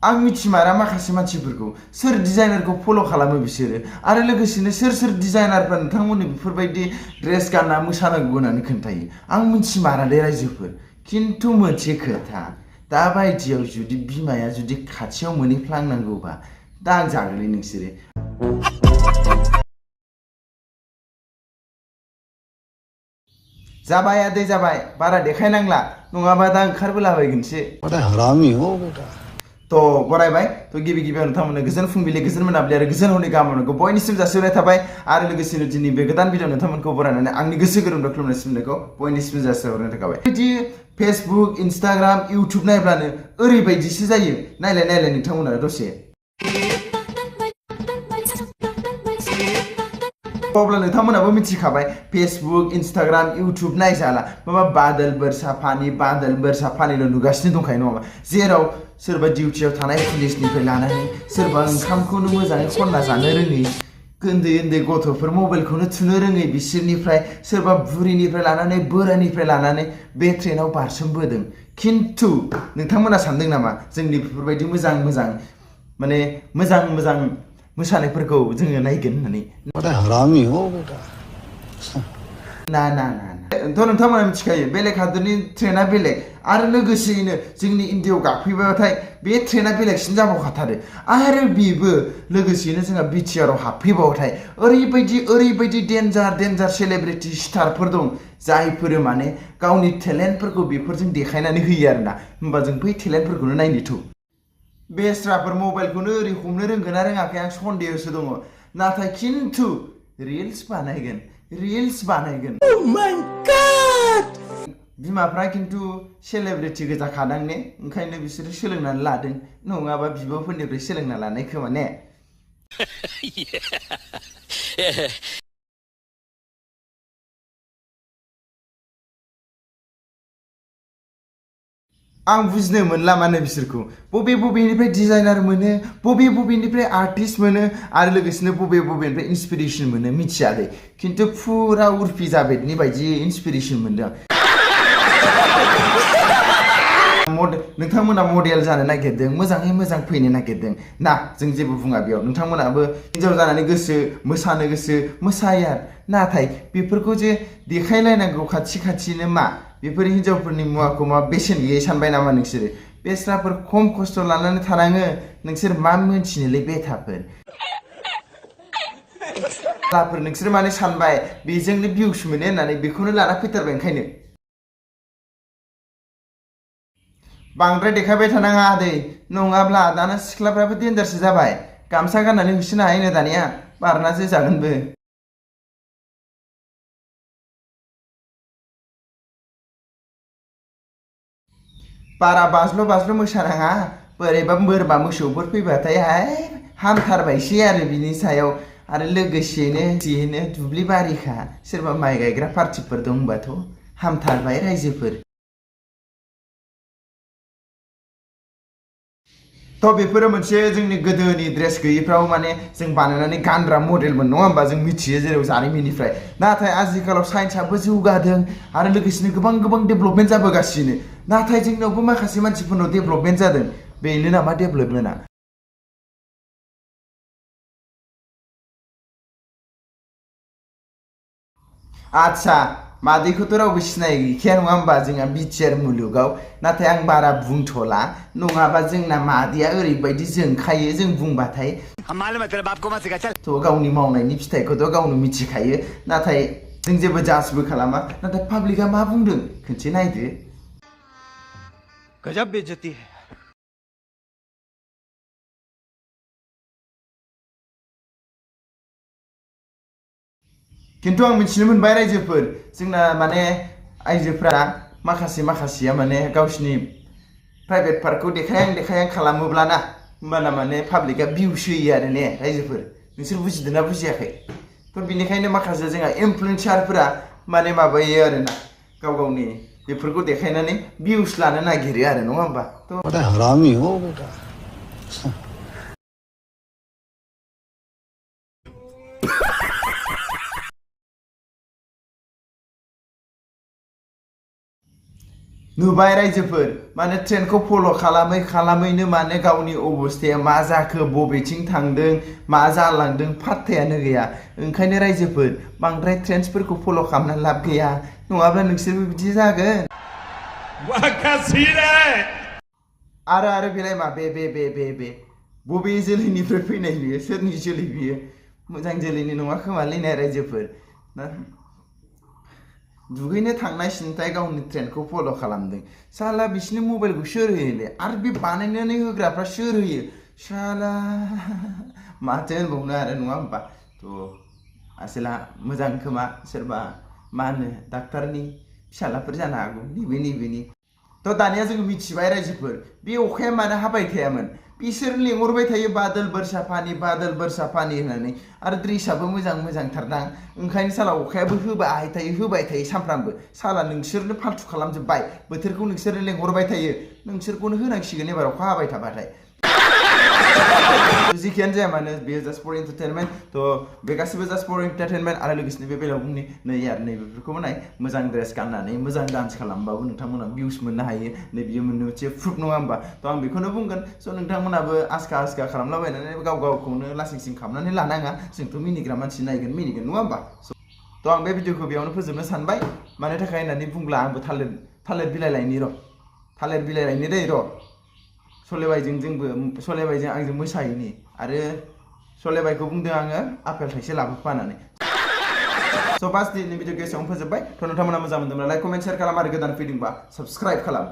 आं मिथिमारा माखासे मानसिफोरखौ सोर डिजाइनारखौ फल' खालामो बिसोरो आरो लोगोसेनो सोर डिजाइनारफ्रा नोंथांमोननि बेफोरबायदि ड्रेस गानना मोसानांगौ होननानै खोन्थायो आं मिथिमारा दे रायजोफोर खिन्थु मोनसे खोथा दा बायदियाव जुदि बिमाया जुदि खाथियाव मोनहैफ्लांनांगौबा दा आं जागोनलै नोंसोरो जाबाय आदै जाबाय बारा देखायनांला नङाबा दा ओंखारबोलाबायगोनसो बड़ा हरामी हो बेटा तो बरायबाय तो गिबि गिबियाव नोंथांमोननो गोजोन फुंबिलि गोजोन मोनाबिलि आरो गोजोन हरनि गाहाम हामलायनायखौ बयनिसिम जासिहरनाय थाबाय आरो लोगोसेनो दिनै बे गोदान भिडिअ नोंथांमोनखौ बरायनानै आंनि गोसो गोरबोनिफ्राय खुलुमनाय सिबिनायखौ बयनिसिम जासिहरनाय थाबाय बिदि फेसबुक इन्स्टाग्राम इउटुब नायब्लानो ओरैबायदिसो जायो नायलाय नोंथांमोना दसे अब्ला नोंथांमोनाबो मिथिखाबाय फेसबुक इन्स्टाग्राम इउटुब नायजाला माबा बादल बोरसा फानिल' नुगासिनो दंखायो नङा होमबा जेराव सोरबा डिउटियाव थानाय पुलिसनिफ्राय लानानै सोरबा ओंखामखौनो मोजाङै खनना जानो रोङै उन्दै गथ'फोर मबाइलखौनो थुनो रोङै बिसोरनिफ्राय सोरबा बुरिनिफ्राय लानानै बोरायनिफ्राय लानानै बे ट्रेनाव बारसोमबोदों खिन्थु नोंथांमोना सानदों नामा जोंनि बेफोरबायदि मोजां माने मोजां मोसानायफोरखौ जोङो नायगोन होननानै बड़ा हरामी हो बेटा ना थ' नोंथांमोना मिथिखायो बेलेग हादरनि ट्रेना बेलेग आरो लोगोसेयैनो जोंनि इन्डियायाव गाखफैबाथाय बे ट्रेना बेलेगसिन जाबावखाथारो आरो बेबो लोगोसेयैनो जोंहा बिटिआरआव हाबफैबावथाय ओरैबायदि डेन्जार सेलिब्रिटि स्टारफोर दं जायफोर माने गावनि टेलेन्टफोरखौ बेफोरजों देखायनानै होयो आरोना होमबा जों बै टेलेन्टफोरखौनो नायनोथ' बेस्राफोर मबाइलखौनो ओरै हमनो रोंगोन ना रोङाखै आं सन्देहसो दङ नाथाय खिन्थु रिल्स बानायगोन oh my god बिमाफ्रा खिन्थु सेलिब्रिटि गोजाखादां ने ओंखायनो बिसोरो सोलोंनानै लादों नङाबा बिब'फोरनिफ्राय सोलोंना लानाय खोमा ने आं बुजिनो मोनला माने बिसोरखौ बबेनिफ्राय डिजाइनार मोनो बबेनिफ्राय आर्टिस्ट मोनो आरो लोगोसेनो बबेनिफ्राय इन्सपिरेसन मोनो मिथिया दे खिन्थु फुरा उर्फि जावेदनि बायदि इन्सपिरेसन मोनदों नोंथांमोना मडेल जानो नागिरदों मोजाङै मोजां फैनो नागिरदों ना जों जेबो बुङा बेयाव नोंथांमोनाबो हिन्जाव जानानै गोसो मोसानो गोसो मोसाया नाथाय बेफोरखौ जे देखायलायनांगौ खाथिनो मा बेफोर हिन्जावफोरनि मुवाखौ मा बेसेन गैयै सानबाय नामा नोंसोरो बेस्राफोर खम खस्थ' लानानै थानाङो नोंसोर मा मोनथिनोलै बेथाफोर नोंसोर माने सानबाय बेजोंनो भिउस मोनो होननानै बेखौनो लाना फैथारबाय ओंखायनो बांद्राय देखायबाय थानाङा आदै नङाब्ला दाना सिख्लाफ्राबो डेन्जारसो जाबाय गामसा गाननानै होसोनो हायोनो दानिया बारना जोजागोनबो बारा बाज्ल' मोसानाङा बोरैबा बोरमा मोसौफोर फैबाथाय हामथारबायसै आरो बिनि सायाव आरो लोगोसेनो दुब्लि बारिखा सोरबा माइ गायग्रा पार्टिफोर दंबाथ' हामथारबाय रायजोफोर थ' बेफोरो मोनसे जोंनि गोदोनि ड्रेस गैयैफ्राव माने जों बानायनानै गानग्रा मडेलमोन नङा होमबा जों मिथियो जेराव जारिमिननिफ्राय नाथाय आजिखालाव साइन्सआबो जौगादों आरो लोगोसेनो गोबां डेभेलपमेन्ट जाबोगासिनो नाथाय जोंनावबो माखासे मानसिफोरनाव डेभेलपमेन्ट जादों बेनो नामा डेभेलपमेन्टआ आच्छा मादैखौथ' रावबो सिनाय गैखाया नङा होमबा जोंहा बिटिआर मुलुगाव नाथाय आं बारा बुंथ'ला नङाबा जोंना मादैया ओरैबायदि जोंखायो जों बुंबाथाय थ' गावनि मावनायनि फिथाइखौथ' गावनो मिथिखायो नाथाय जों जेबो जाजबो खालामा नाथाय पाब्लिकआ मा बुंदों खनसे नायदो गजब बेइज्जती है खिन्थु आं मिथिनो मोनबाय रायजोफोर जोंना माने आइजोफ्रा माखासेया माने गावसिनि प्राइभेट पार्टखौ देखायां खालामोब्लाना होमबाना माने पाब्लिकआ भिउस होयो आरो ने रायजोफोर नोंसोर बुजिदोंना बुजियाखै थ' बिनिखायनो माखासे जोंहा इनफ्लुएन्सारफोरा माने माबायो आरोना गावनि बेफोरखौ देखायनानै भिउस लानो नागिरो आरो नङा होमबा थ' हरामी हो बेटा नुबाय रायजोफोर माने ट्रेनखौ फल' खालामैनो माने गावनि अबस्थाया मा जाखो बबेथिं थांदों मा जालांदों फात्तायानो गैया ओंखायनो रायजोफोर बांद्राय ट्रेन्सफोरखौ फल' खालामनानै लाब गैया नङाब्ला नोंसोरबो बिदि जागोन आरो बेलाय मा बे बबे जोलैनिफ्राय फैनाय बियो सोरनि जोलै बियो मोजां जोलैनि नङा खोमालै रायजोफोर दुगैनो थांनाय सिन्थाय गावनि ट्रेनखौ फल' खालामदों साला बिसिनि मबाइलखौ सोर होयोलै आरो बे बानायनानै होग्राफ्रा सोर होयो साला माथो होनबावनो आरो नङा होमबा थ' आसोला मोजां खोमा सोरबा मा होनो डाक्टारनि फिसालाफोर जानो हागौ नैबेनि थ' दानिया जोङो मिथिबाय रायजोफोर बे अखाया मानो हाबाय थायामोन बिसोर लेंहरबाय थायो बादल बरसा फानि होननानै आरो ड्रेसाबो मोजांथारदां ओंखायनो साला अखायाबो होबाय थायो सानफ्रामबो साला नोंसोरनो फाल्थु खालामजोब्बाय बोथोरखौ नोंसोरनो लेंहरबाय थायो नोंसोरखौनो होनांसिगोन एबार अखा हाबाय थाबाथाय जिखियानो जाया मानो बेयो जास्ट फर एन्टारटेनमेन्ट थ' बे गासिबो जास्ट फर एन्टारटेनमेन्ट आरो लोगोसेनो बे बेलायाव बुंनि बेफोरखौबो नाय मोजां ड्रेस गाननानै मोजां डान्स खालामबाबो नोंथांमोना भिउस मोननो हायो बियो मोनसे प्रुफ नङा होमबा थ' आं बेखौनो बुंगोन स' नोंथांमोनाबो आसखा खालामलाबायनानै गावखौनो लासिं खालामनानै लानाङा जोंथ' मिनिग्रा मानसि मिनिगोन नङा होमबा थ' आं बे भिडिअखौ बेयावनो फोजोबनो सानबाय मानो थाखाय होननानै बुंब्ला आंबो थालिर बिलाइ लायनि दै र' सलेबायजों आंजों मोसाहैनि आरो सलेबायखौ बुंदों आङो आपेल थाइसे लाबोफानानै स' बास दिनैनि भिडिअखौ एसेयावनो फोजोबबाय थ' नोंथांमोना मोजां मोनदोंब्ला लाइक कमेन्ट शेयार खालाम आरो गोदान फैदोंबा साबस्क्राइब खालाम